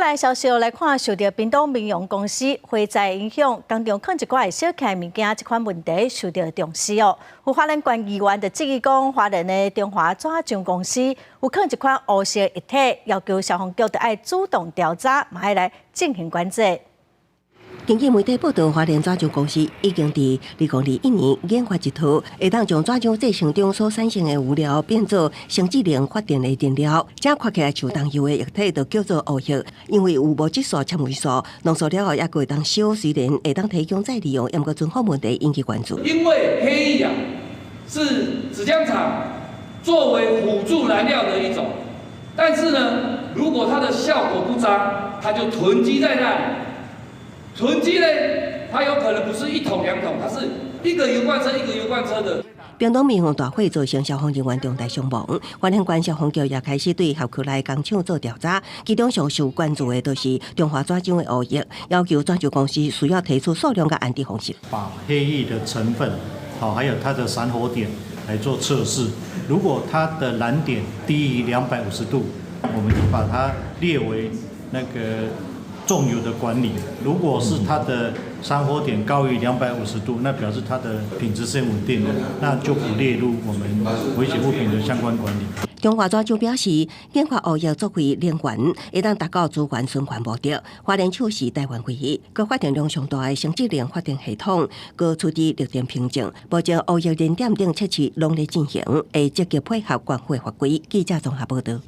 來消息來看，受著屏東民雄公司火災影響，工廠囥一寡會燒起來物件，這款問題受著重視哦。有花蓮縣議員就質疑講，花蓮的中華紙漿公司有囥一款烏色液體，要求消防局著愛主動調查，嘛愛來進行管制。根據媒體報道，花蓮紙漿公司已經佇2021年研發一套，會當將紙漿製程中所產生的餘料變做生質能發電的燃料。這看起來像桐油的液體，就叫做烏液，因為有木質素、纖維素，濃縮了後猶閣會當燒，雖然會當提供再利用，毋過存放問題引起關注。因為黑液啊，是紙漿廠作為輔助燃料的一種，但是呢，如果它的效果不彰，它就囤積在那裡。囤積呢，它有可能不是一桶兩桶，它是一個油罐車一個油罐車的。屏東民雄大火造成消防人員重大傷亡，花蓮縣消防局也開始對轄區內工廠做調查，其中上受關注的就是中華紙漿的烏液，要求紙漿公司需要提出數量佮安置方式。把黑液的成分，好，還有它的閃火點來做測試，如果它的燃點低於250度，我們就把它列為那個重油的管理，如果是它的閃火點高於250度，那表示它的品質是穩定的，那就不列入我們危險物品的相關管理。中華紙漿表示，研發烏液作為能源，會當達到資源循環目的。花蓮市是台灣唯一閣發電量上大的生質能發電系統，閣處佇綠電憑證，目前烏液燃點等測試攏咧進行，會積極配合縣府法規。記者綜合報道。